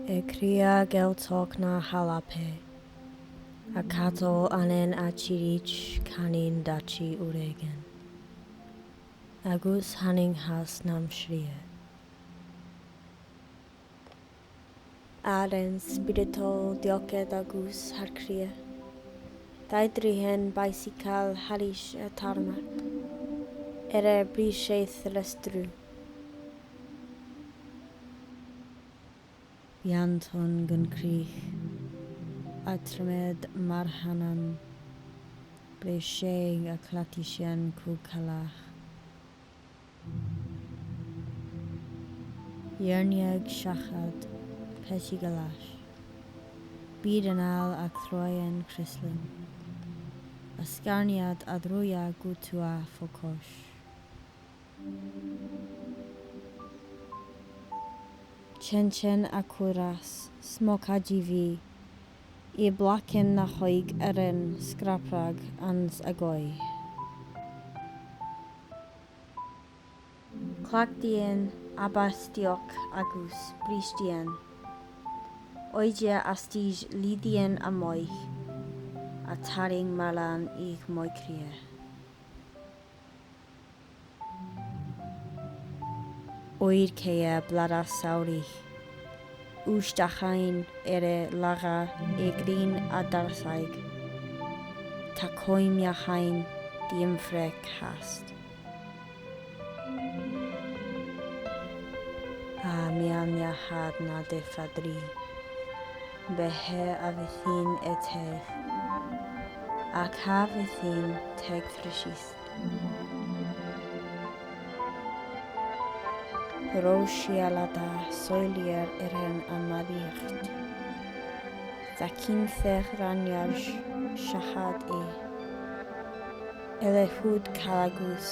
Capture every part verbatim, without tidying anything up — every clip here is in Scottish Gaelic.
A' chridhe gealtachd na h-Alba, a' cadal ann an àite-rìt cànain dachaigh ùr èiginn, agus thàinig às nam sreath. Aran spioradail dheochd agus thar cridhe. Dà dhruim baidhsagal thairis a' tarmac, air a briseadh le sruth. Beanntan gun chrìoch, a' triomad mar thàinean, briseadh a' chladaich sin cù callach. Dh'èirnidh seachad peasaig a leas, bìdean àl a' cruinneachadh crioslain, a' sgàirneadh a' dhrùidheadh gu tuath fo chois. Teintean a' cur às, smocaidean bìdh, i bhlaigean na h-òige air an sgràbadh anns a' ghaoith. Cleachdaidhean a' bhàsachadh agus bristeadh, oidhche às dèidh lìdean a-muigh, a' tarraing marbhadh aig muir cridhe. Oir ceithir bhladar samhraidh, uisge a' tighinn air a làmhan, a' ghrian a' darasadh, tha coimhearsnachd dìomhair fhathast. A' mheadhan-neach na dèidh fad ri, beatha a' bhìdh a' tighinn, a' chabhaig a' tighinn, teg frisist. Ròs sìolta soilleir air an amàireachd, tha cinnteach ran earr seachad e, eile chud call agus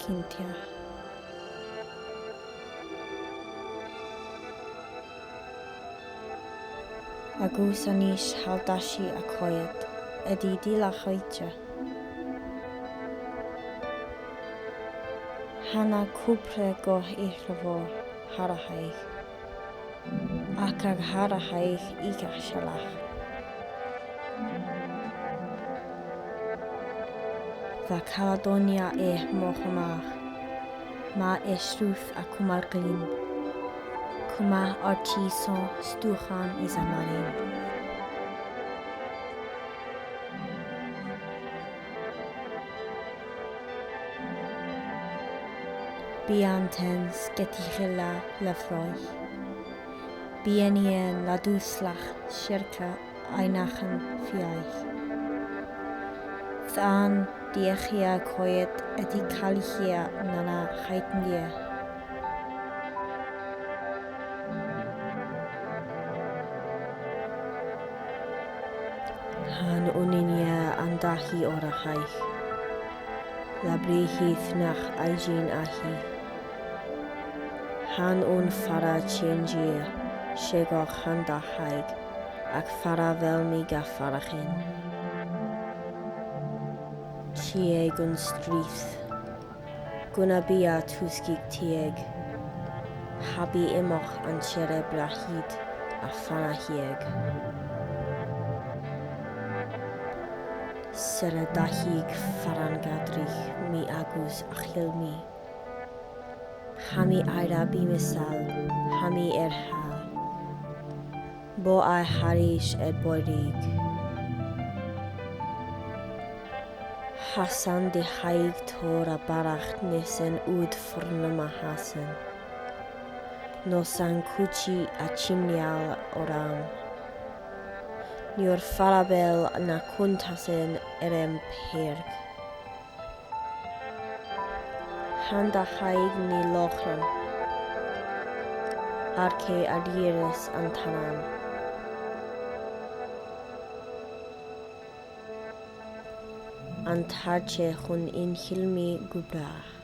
cinnteach. Agus a-nis thall dha-san a' coimhead, a' dìleab a' choimhead. Tha na cùbhraidhean gu h-eathar mhòr tharraing, ach a' tharraing iad sealladh. Bha Caledonia a' mothachail, mar a sruth a' cumail grinn, cumail àite san stùcan is a' mhaireann. Beanntan sgiotachail le fraoch, beannaibh na dùsgladh searca aithneachan fiadhaich. Tha an dìochuimhne a' coimhead a' dìochuimhneachadh na chaithean. Tha an uinnean an dachaigh òrachaidh, le britheamh nach fhaigh sinn a-chaoidh. Tha an fhara tinn dìreach, 's e gu h-an dachaigh, ach far a bheil mi ga faireachdainn. Tì gun strì, gun a bhith a' tùsgadh tìde, tha bith iomadh an tìr a' brath iad a' fanaidh. 'S air an dachaigh far an gabhaidh mi agus a chaill mi. Tha mi air a bhith measail, tha mi air thàl. Bho a thairis a' bhùirich. Tha san dachaigh tòrr a' barrachd na san ud fòirneart a tha san, no san cuideachd a' timcheall orm. Nuair far a bheil na cunntasan air am peirg. Tha an dachaigh na lòchran, arcaidh a dh'iarras an t-anam. An t-àite chun an chiall mi gu bràth.